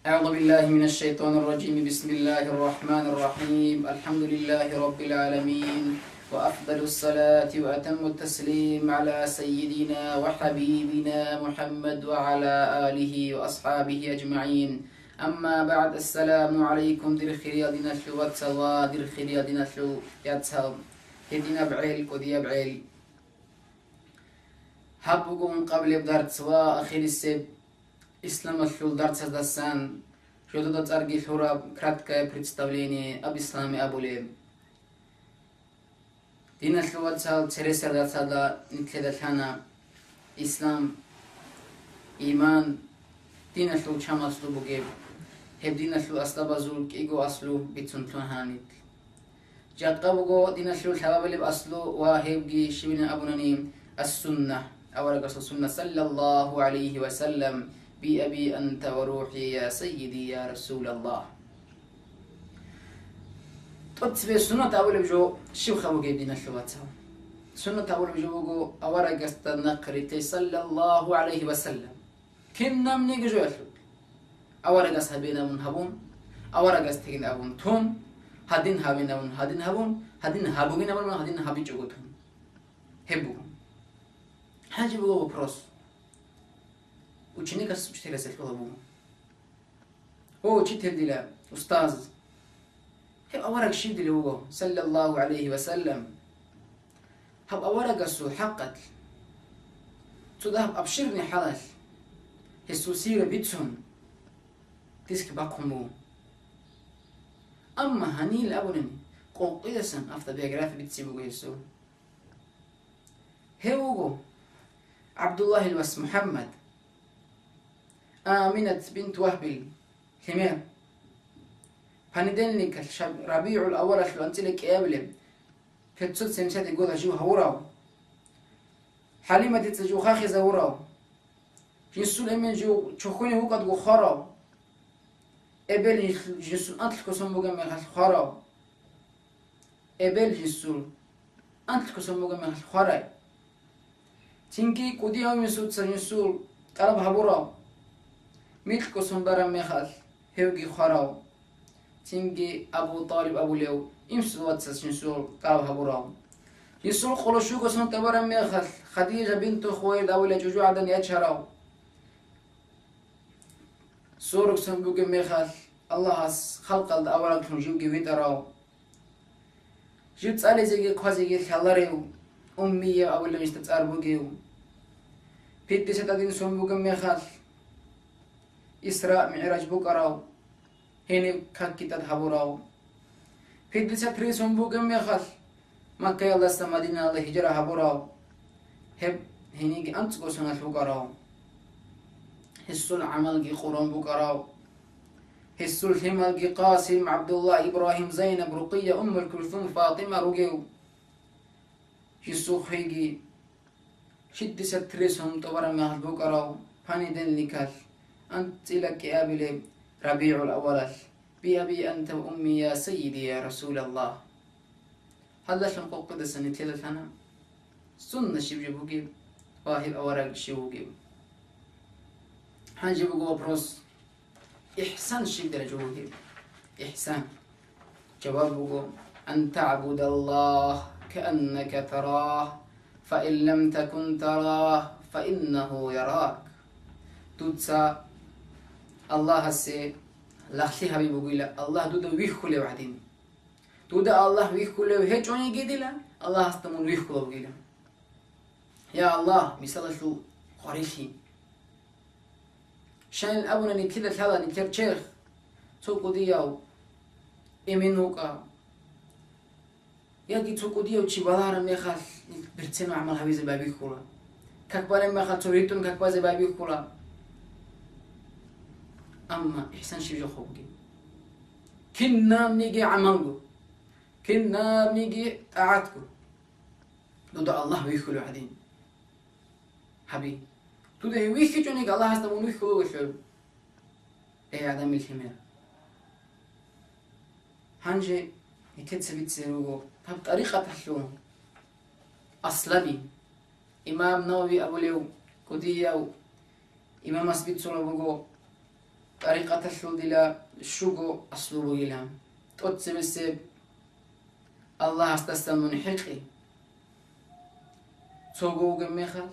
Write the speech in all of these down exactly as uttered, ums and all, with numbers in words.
أعوذ بالله من الشيطان الرجيم. بسم الله الرحمن الرحيم. الحمد لله رب العالمين. وأفضل الصلاة وأتم التسليم على سيدنا وحبيبنا محمد وعلى آله وأصحابه أجمعين. أما بعد. السلام عليكم, дир хириял диналъул вацал ва дир хириял диналъул яцал. Гьединаб гӀел, кӀудияб гӀел. Гьаб буго ункъабилеб дарс ва ахирисеб исламалъул дарсаздасан жодада цӀарги лъураб краткое представление об исламе абулеб. Диналъул вацал, цересел дарсалда нилъеда лъана ислам, иман, диналъул чамалъулъ бугеб, гьеб диналъул аслабазул кӀиго аслу бицун лъугьана нилъ. Жакъа буго диналъул лъабабилеб аслу ва гьебги щибилан абунани, ас-сунна, аварагасул сунна, саллаллагьу гӀалайгьи ва саллам, би аби анта ва рухӀи я сайиди я Расулаллагь. ТӀоцебе суннат абулеб жо щибха бугеб, диналъул вацал? Суннат абулеб жо буго аварагасда нахъ рилълъи, саллаллагьу гӀалайгьи ва саллам. Кинабниги жоялъул. Аварагас гьабинабун гьабун, аварагас тегинабун тун, гьадин гьабинабун гьадин гьабун, гьадин гьабугинабун гьадин гьабичӀого тун. Гьеб буго. Гьанже буго вопрос. Ученикас учителасе лъугьа буго. О, учитель дила, устаз! Гьеб авараг щиб дила вуго, саллаллагьу гӀалайгьи ва саллам? Гьаб аварагасул хӀакъалъ, цо дагьаб обширный хӀалалъ, гьесул сира бицун, диск бахъун буго. Амма гьанил абунани, къокъидасан автобиография бицин буго гьесул. Гьев вуго ГӀабдуллагьил вас МухӀаммад, Аминат бинт Вагьбил лъимер. Понедельникалъ, шаб-, РабигӀул аввалалъул анцӀила кӀиабилеб, пятьсот семьдесят года жив гьавурав, ХӀалиматица жив хахизавурав, жинсул эмен жив чохьоне вукӀадго хварав, эбел жинс-, жинсул анлъго сон бугеб мехалъ хварав, эбел жинсул анлъго сон бугеб мехалъ хварай. Цинги кӀудияв инсуца жинсул тӀалаб гьабурав, микьго сон бараб мехалъ гьевги хварав. Цинги Абу ТӀалиб абулев инсул вацас жинсул тӀалаб гьабурав. Жинсул къоло щуго сон тӀубараб мехалъ, Хадижа бинту Хувайлид абулев чӀужугӀадан ячарав. Сорок сон бугеб мехалъ, Аллагьас халкъалда авараглъун живги витӀарав. Жив цӀализеги хъвазеги лъаларев, Уммияв абулеб жинда цӀар бугев. Пятьдесят один сон бугеб мехалъ, Исра МигӀраж букӀарав, гьениб какги тӀад гьабурав. Пятьдесят три сон бугеб мехалъ, Маккаялдаса Мадинаялда гьижра гьабурав, гьеб гьениги анцӀго соналъ вукӀарав. Гьесул гӀамалги Къуран букӀарав. Гьесул лъималги Къасим, ГӀабдулла, Ибрагьим, Зайнаб, Рукъия, Уммул Кулсум, ФатӀима ругев. Жисухъеги шестьдесят три сон тӀубараб мехалъ букӀарав понедельникалъ, анцӀила кӀиабилеб РабигӀул аввалалъ, би аби анта ва умми я сайиди я Расулаллагь. Гьалдалъун къокъидасан нилъеда лъана сунна щиб жо бугеб ва гьеб авараг щив вугев. Гьанже буго вопрос. Ихсан щиб даража бугеб? Ихсан. Жаваб буго: «Ан таъбудаллагь кааннака тарагь, фа ин лам такун тарагь, фа иннагьу ярак». Дуца Аллагьасе лагълъи гьаби бугила, Аллагь дуда вихьулев гӀадин. Дуда Аллагь вихьулев гьечӀониги дила, Аллагьасда мун вихьулев вугила. Я Аллагь, мисалалъул гъорилъи. Щайин абуна, нилъеда лъала нилъер черх, цо кӀудияв эмен вукӀа, яги цо кӀудияв чи балагьараб мехалъ, нилъ берцинав гӀамал гьабизе байбихьула. Как балеб мехалъ, цо ритӀун как базе байбихьула. Амма ихсан щиб жо бугеб? Кинабниги гӀамалго, кинабниги тӀагӀатго. Дуда Аллагь вихьулев гӀадин гьаби. Дуда гьев вихьичӀониги, Аллагьасда мун вихьулев вугелъул. Эй, гӀадамил лъимер! Гьанже нилъеца бицараб буго гьаб тӀарикъаталъул аслаби. Имам Навави абулев кӀудияв имамас бицунеб буго, тӀарикъаталъул дила щуго аслу бугила. ТӀоцебесеб Аллагьасдасан мун хӀинкъи. Цого вугеб мехалъ,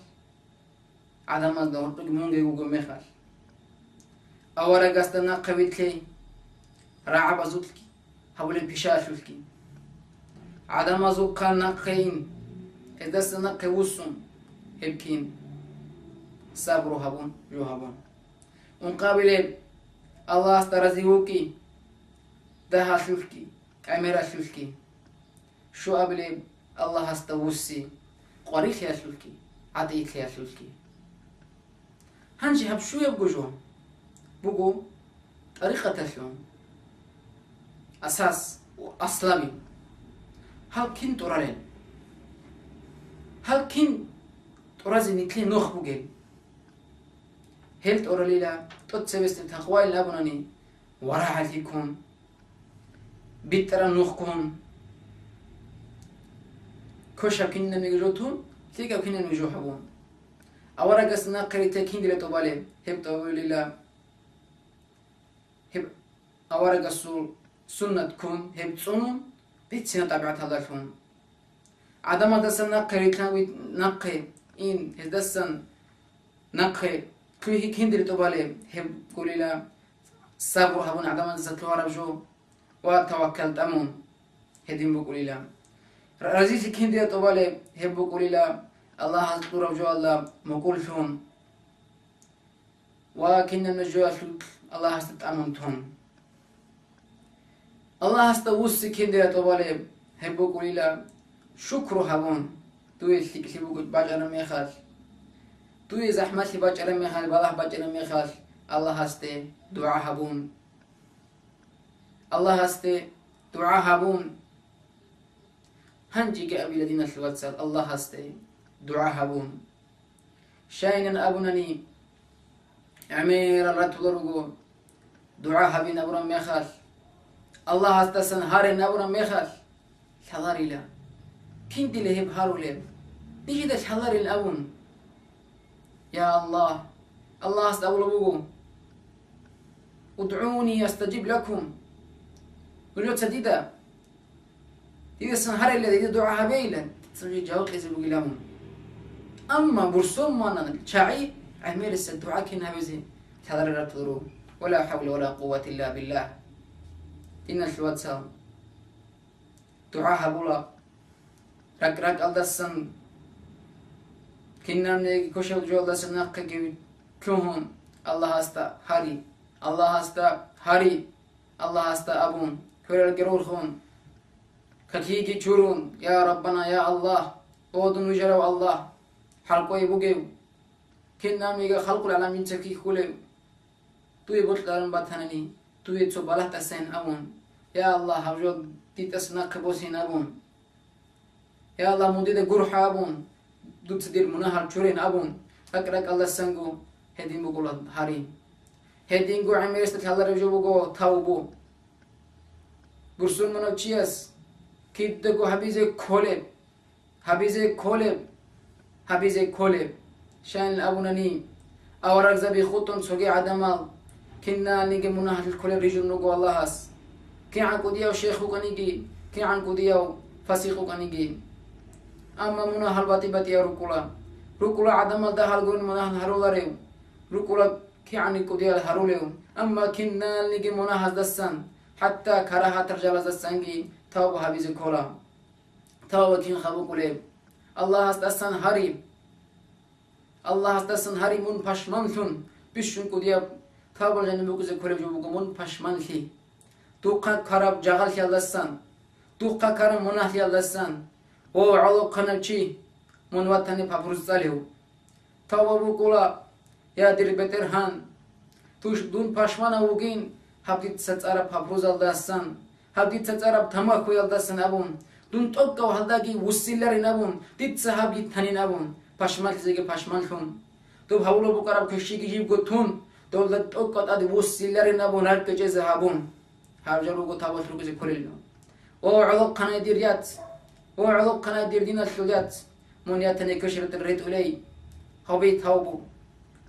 гӀадамазда гьоркьоги мунги вугеб мехалъ. Аварагасда нахъе витлъей, рагӀабазулъги, гьабулеб пишаялъулъги. ГӀадамазухъа нахъе ин, гьездаса нахъе вуссун, гьеб кин, сабру гьабун, жо гьабун. Ункъабилеб, Аллагьасда рази вукӀи, дагьалъулъги, гӀемералъулъги. Щуабилеб, Аллагьасда вусси, къварилъиялъулъги, гӀатӀилъиялъулъги. Гьанже гьаб щуябго жо буго тӀарикъаталъул асас ва аслаби. Гьал кин тӀуралел? Гьал кин тӀуразе нилъее нух бугел? Гьел тӀуралила тӀоцебесеб такъвайилан абунани, варагӀалъи ккун, битӀараб нух ккун, квешаб кинабниги жо тун, лъикӀаб кинабниги жо гьабун. Аварагас нахъе ритӀа киндила тӀубалеб, гьеб тӀубалила, гьеб аварагасул суннат ккун, гьеб цӀунун, бицина тӀабигӀаталдалъун. ГӀадамаздасан нахъе рилълъан вит-, нахъе ин, гьездасан нахъе лъугьи киндир тӀубалеб, гьеб букӀулила сабур гьабун гӀадамаздаса лъугьараб жо ва таваккал тӀамун гьедин букӀулила. Ра-, разилъи киндир тӀубалеб, гьеб букӀулила Аллагьас кьураб жоялда мукӀурлъун ва кинабниги жоялъулъ Аллагьасда тӀамун тун. Аллагьасда вусси киндира тӀубалеб, гьеб букӀулила шукру гьабун, дуе лъикӀлъи буго бачӀараб мехалъ, дуе захӀмалъи бачӀараб мехалъ, балагь бачӀараб мехалъ Аллагьасде дугӀа гьабун. Аллагьасде дугӀа гьабун. Гьанжеги абила, диналъул вацал, Аллагьасде дугӀа гьабун. Щайилан абунани, гӀемерал ратулел руго, дугӀа гьабин абураб мехалъ, Аллагьасдасан гьарин абураб мехалъ, лъаларила. Киндила гьеб гьарулеб? Нижеда лъаларин абун. Я Аллагь, Аллагьас абулеб буго: «УдгӀуни астажиб лакум». Нужеца дида Дидасан гьарайилан, дида дугӀа гьабейилан, дица нужее жаваб кьезе бугилан мун. Амма бурсун мунагьал чагӀи гӀемерисел дугӀа кин гьабизе лъаларел ратулел руго. Ва ла хӀавла ва ла къуввата илла биллагь. Диналъул вацал, дугӀа гьабула. РакӀ-ракӀалдасан, кинабниги квешаб жоялдасан нахъеги лъугьун, Аллагьасда гьари, Аллагьасда гьари. Аллагьасда абун, квералги рорхун, какиги чурун: «Я Раббана, я Аллагь, о дун вижарав Аллагь, хӀалкӀвей бугев, кинабниги халкъул гӀаламинца кихьулев, дуе бокьарун батанани, дуе цо балагь тӀасайин», — абун: «Я Аллагь, гьаб жо дидаса нахъе босин», — абун. «Я Аллагь, мун дида гурхӀа», — абун, «дуца дир мунагьал чурин», — абун, ракӀ-ракӀалдасанго гьедин бугула гьари. Гьединго гӀемерисда лъалареб жо буго тавбу. Бурсун мунагьав чияс кидаго гьабизе кколеб, гьабизе кколеб, гьабизе кколеб. Щайилан абунани, аварагзаби хутӀун цоги гӀадамал киналниги мунагьалъулъ кколел рижун руго Аллагьас, кигӀан кӀудияв шейх вукӀаниги, кигӀан кӀудияв фасикъ вукӀаниги. Амма мунагьал батӀи-батӀиял рукӀула. РукӀула гӀадамал дагьал гурин мунагьал гьаруларев, рукӀула кигӀанни кӀудиял гьарулев. Амма киналниги мунагьаздасан, хӀатта карагьатал жалаздасанги тавба гьабизе ккола. Тавба кинха букӀулеб? Аллагьасдасан гьари. Аллагьасдасан гьари мун пашманлъун, бищун кӀудияб тавбал жаниб букӀизе кколеб жо буго мун пашманлъи. Духъа ккараб жагьаллъиялдасан, духъа ккараб мунагьлъиялдасан, о, гӀолохъанав чи, мун ватани папрус цӀалев. Тавба букӀула, я дир БетӀергьан, туш дун пашманав вугин, гьаб дица цӀараб папрузалдасан, гьаб дица цӀараб тамахьуялдасан абун, дун тӀокӀав гьалдаги вуссиларин абун, дица гьаб йитанин абун, пашманлъизеги пашманлъун. Доб гьавулаб букӀараб квешиги жибго тун, долда тӀокӀав тӀад вуссиларин абун ракӀкӀечӀезе гьабун. Гьаб жо руго тавбалъ рукӀизе кколел. О, гӀолохъанай дир яц! О, гӀолохъанай дир диналъул яц! Мун ятани квешараб ретӀулей. Гьабе тавбу.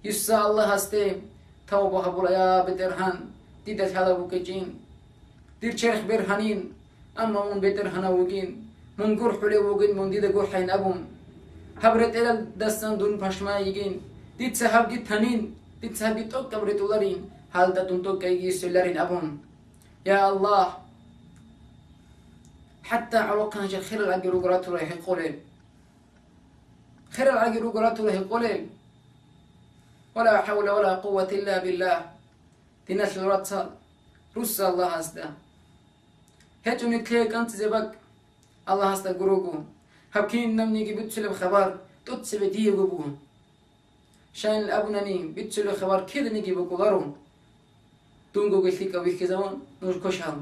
Юсса Аллагьасде тавба гьабула, я БетӀергьан, дида лъалеб букӀинчӀин. Дир черх бергьанин, амма мун БетӀергьанав вугин, мун гурхӀулев вугин, мун дида гурхӀайин абун. Гьаб ретӀелалдасан дун пашмай йигин, дица гьабги танин, дица гьабги тӀокӀаб ретӀуларин, гьалда дун тӀокӀаб йигиселарин абун. Я Аллагь! ХӀатта гӀолохъанчи хирал аги руго ратула гьекъолел. Хирал аги руго ратула гьекъолел. Ва ла хӀавла ва ла къуввата илла биллагь. Диналъул вацал, русса Аллагьасда. ГьечӀони лъие кӀанцӀизе бакӀ, Аллагьасда гурого. Гьаб кинабниги бицулеб хабар тӀоцебе диего буго. Щайин абунани, бицулеб хабар киданиги букӀуларо. Дунгоги лъикӀаб вихьизавун, нуж квешал.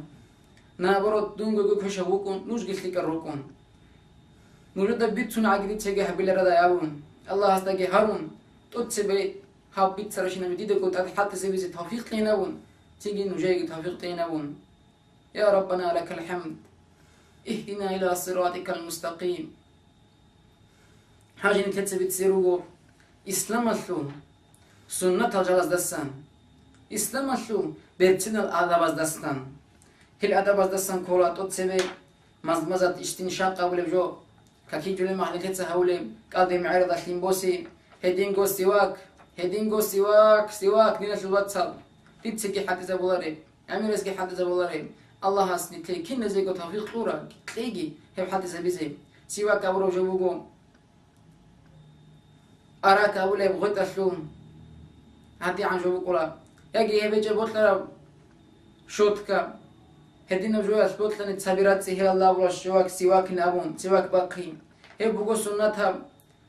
Наоборот, дунгоги квешав вукӀун, нужги лъикӀал рукӀун. Нужеда бицун гӀаги дицаги гьабиларадай абун, Аллагьасдаги гьарун, тӀоцебе гьаб бицаращинаб дидаго тӀад хӀалтӀизабизе тавфикъ кьейин абун, цинги нужееги тавфикъ кьейин абун. Я Раббана, лакал хӀамд. Ихдина иля сиратикал мустакъим. Гьанже нилъеца бицине руго исламалъул суннатал жалаздасан, исламалъул берцинал адабаздасан. Гьел адабаздасан ккола тӀоцебе мазмазат, истиншакъ абулеб жо, какичӀулеб махӀ нилъеца гьавулеб, кӀалдиб мегӀералда лъим боси, гьединго сивак, гьединго сивак, сивак, диналъул вацал, дицаги хӀалтӀизабулареб. ГӀемерисги хӀалтӀизабулареб. Аллагьас нилъее киназего тавфикъ кьура, кьеги гьеб хӀалтӀизабизе. Сивак абураб жо буго, арак абулеб гъветӀалъул гьадигӀан жо букӀула. Яги гьеб гьечӀеб бокьараб щотка. Гьединаб жоялъ бокьани цаби рацӀцӀи гьелалда абула сивак, сивакин абун, сивак бахъи. Гьеб буго суннатаб.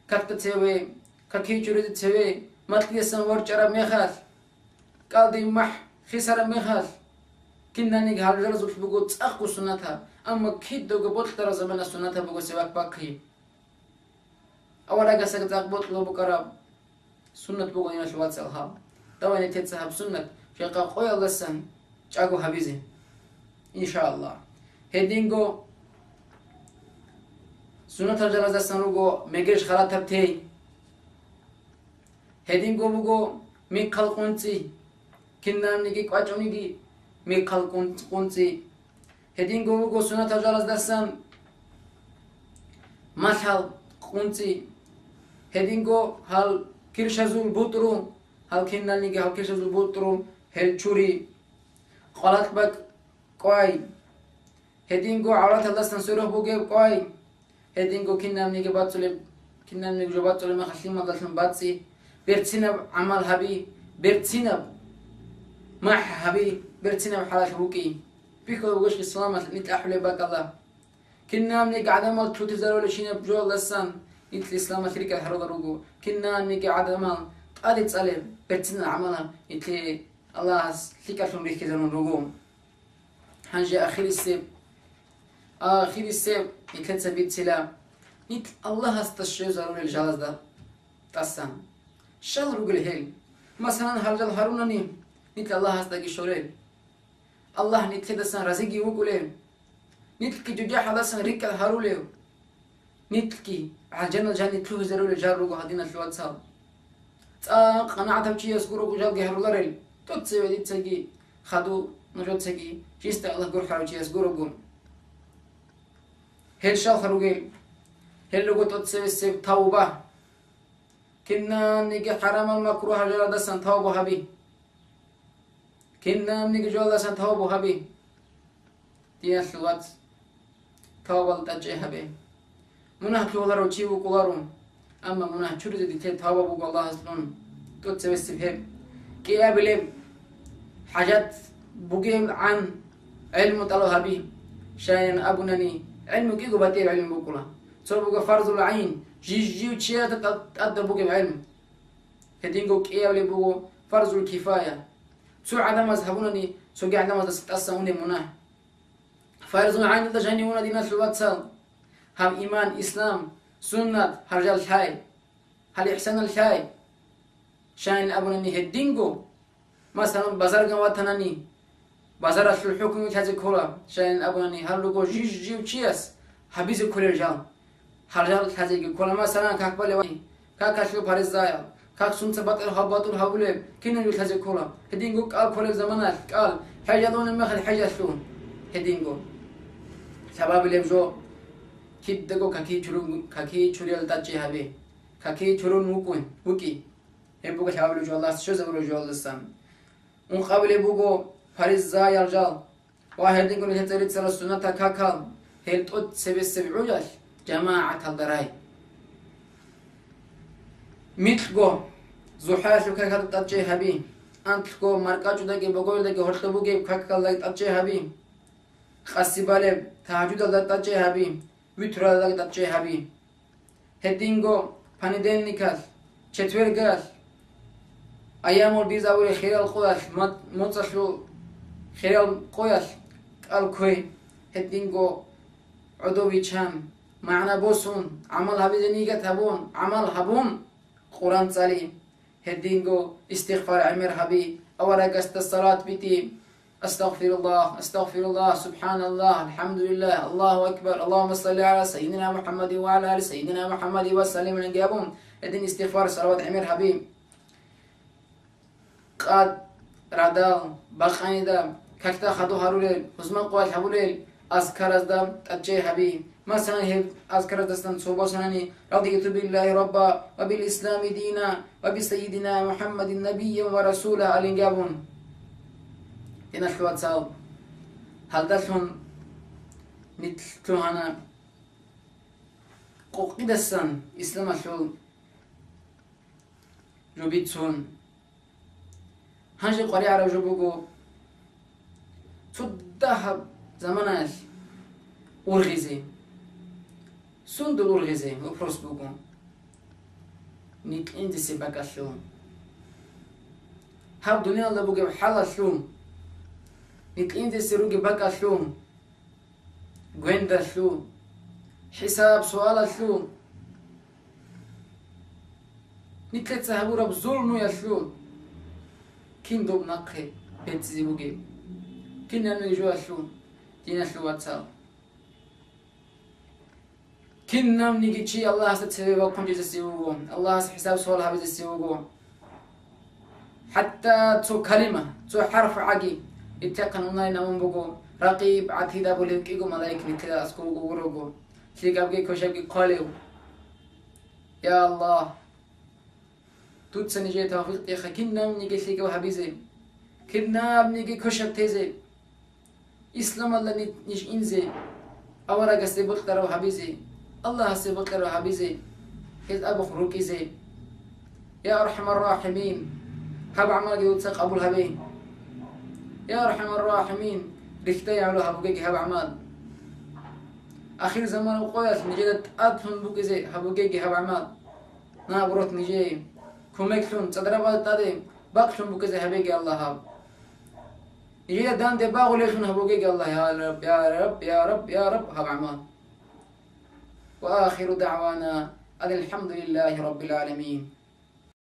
Какда цеве, какичӀуризе цеве, макьидасан ворчӀараб мехалъ, кӀалдиб махӀ хисараб мехалъ, кинаниги гьалжаразулъ буго цӀакъго суннатаб, амма кидаго бокьараб замана суннатаб буго сивак бахъи. Аварагасда цӀакъ бокьулеб букӀараб суннат буго, диналъул вацал, гьаб. Давай нилъеца гьаб суннат жакъа къоялдасан чӀаго гьабизе, иншааллагь. Гьединго суннатал жалаздасан руго мегеж халатаб тей. Гьединго буго михъал къунцӀи, кинабниги кӀвачӀониги михъал къун-, къунцӀи. Гьединго буго суннатал жалаздасан малъал къунцӀи. Гьединго гьал киршазул бутӀру, гьал киналниги гьал киршазул бутӀру, гьел чури, къвалакь бакӀ кӀвай. Гьединго гӀавраталдасан сверухъ бугеб кӀвай. Гьединго кинабниги бацӀцӀулеб, кинабниги жо бацӀцӀулеб мехалъ лъималдалъун бацӀцӀи, берцинаб гӀамал гьаби, берцинаб махӀ гьаби, берцинаб хӀалалъ вукӀи. Бихьулеб бугищ исламалъ нилъ ахӀулеб бакӀалда. Кинабниги гӀадамал лъутизарулебщинаб жоялдасан нилъ исламалъ рикӀкӀад гьарулел руго. Кинабниги гӀадамал тӀаде цӀалеб берцинал гӀамалал нилъее Аллагьас лъикӀалъун рихьизарун руго. Гьанже ахирисеб, ахирисеб нилъеца бицила, нилъ Аллагьасда щвезарулел жалазда тӀасан. Щал ругел гьел? Масалан, гьал жал гьарунани, нилъ Аллагьасдаги щолел. Аллагь нилъедасан разиги вукӀулев, нилъги жужахӀалдасан рикӀкӀад гьарулев, нилъги гӀалжанал жанир лъугьизарулел жал руго гьадиналъул вацал. ЦӀакъ къанагӀатав чияс гурого жалги гьаруларел, тӀоцеве дицаги, хадув нужецаги, жинда Аллагь гурхӀарав чияс гурого. Гьел щалха ругел? Гьел руго тӀоцевесеб тавба. Кинабниги хӀарамал макру гьажарадасан тавба гьаби. Кинабниги жоялдасан тавба гьаби. Диналъул вац, тавбал тӀадчӀей гьабе. Мунагь лъугьуларав чи вукӀуларо, амма мунагь чуризе диде тавба буго Аллагьасдун, тӀоцевесеб гьеб. КӀиабилеб хӀажат бугебгӀан гӀелму тӀалаб гьаби. Щайин абунани, гӀелму кӀиго батӀияб гӀелму букӀула. Цо буго фарзул гӀайн, жив-жив чиясда тӀад-, тӀадаб бугеб гӀелму. Гьединго кӀиабилеб буго фарзул кифая. Цо гӀадамаз гьабунани, цоги гӀадамаздаса тӀасан унеб мунагь. Фарзул гӀайналда жанивуна, диналъул вацал, гьаб иман, ислам, суннат, гьаржал лъай, гьал ихсанал лъай. Щайин абунани гьединго, масалан, базарган ватанани, базаралъул хӀукму лъазе ккола, щайин абунани гьал руго жив-жив чияс гьабизе кколел жал. Гьаржал лъазеги ккола, масалан, как балев, какалъул паризаял, Как сунца батӀал гьаб батӀул гьабулеб, кинаб лъазе ккола? Гьединго кӀал кколеб заманалъ кӀал, хӀежалъунеб мехалъ хӀежалъун. Гьединго. Лъабабилеб жо, кидаго каки чурун, каки чуриял тӀадчӀи гьабе. Каки чурун вукӀун, вукӀи. Гьеб буго лъабабилеб жо Аллагьас щвезабураб жо Аллагьасан. Ункъабилеб буго фаризаял жал ва гьединго нилъер цӀарицарал суннатал какал, гьел тӀоцебесеб гӀолалъ жамагӀаталда рай. Микьго, зухӀаялъул какалда тӀадчӀей гьаби, анлъго, маркӀачӀудаги богоялдаги гьоркьоб бугеб какалда тӀадчӀей гьаби, къаси балеб, тагьажудалда тӀадчӀей гьаби, витралда тӀадчӀей гьаби. Гьединго понедельникалъ, четвергалъ, аямул бирзавулел хирал къоялъ, ма-, моцӀалъул хирал къоялъ кӀал ккве. Гьединго гӀодов виччан, магӀна босун, гӀамал гьабизе нигат гьабун, гӀамал гьабун, Къуран цӀали. Гьединго истигъфар гӀемер гьаби, аварагасда салат битӀи. Астагъфируллагь, астагъфируллагь, субхӀаналлагь, алхӀамдулиллагь, Аллагьу акбар, Аллагьумма салли гӀала сайидина МухӀаммадин ва гӀала али сайидина МухӀаммадин ва саллим гьанги абун, гьедин истигъфар, салават гӀемер гьаби. Къад, радал, бакъанида, какда хадур гьарулел, гьузман къоялъ гьабулел азкаразда тӀадчӀей гьаби. Масалан, гьеб азкараздасан цо босанани: «Радиту биллагьи рабба ва бил ислами дина ва би сайидина МухӀаммадин набиян ва расула», — алинги абун. Диналъул вацал, гьалдалъун нилъ лъугьана къокъидасан исламалъул жо бицун. Гьанже къваригӀараб жо буго, цо дагьаб заманаялъ ургъизе. Сундул ургъизе? Вопрос буго. Никьиндисе бакӀалъул. Гьаб дуниялда бугеб хӀалалъул, никьиндисе ругеб бакӀалъул. Гвендалъул, хӀисаб-суалалъул, нилъеца гьабураб зулмуялъул, кин доб нахъе беццизе бугеб? Кинабниги жоялъул, диналъул вацал. Кинабниги чи Аллагьасда цеве вахъун чӀезесев вуго, Аллагьас хӀисаб-суал гьабизесев вуго. ХӀатта цо калима, цо хӀарф гӀаги, нилъехъан унай-навун буго, Ракъиб, ГӀатид абулев кӀиго малаик нилъеда аскӀов вуго гурого, лъикӀабги квешабги хъвалев. Я Аллагь! Дуца нижее тавфикъ тӀеха кинабниги лъикӀаб гьабизе, кинабниги квешаб тезе. Исламалда ни-, ниж инзе, аварагасде бокьарав гьабизе, Аллагьасде бокьарав гьабизе, гьез абухъ рукӀизе. Я АрхӀамар-рахӀимин, гьаб гӀамалги дуца къабул гьабе. Я АрхӀамар-рахӀимин, рихьдай гӀоло гьабугеги гьаб гӀамал. Ахирзаманаб къоялъ нижеда тӀадлъун букӀизе гьабугеги гьаб гӀамал. Наоборот, нижее кумеклъун, цӀадра баз тӀаде бакълъун букӀизе гьабеги Аллагь гьаб. Нижеда данде багъулевлъун гьабугеги Аллагь, я Раб, я Раб, я Раб, я Раб, гьаб гӀамал. Ва ахиру дагӀвана анил хӀамдулиллагьи раббил гӀаламин.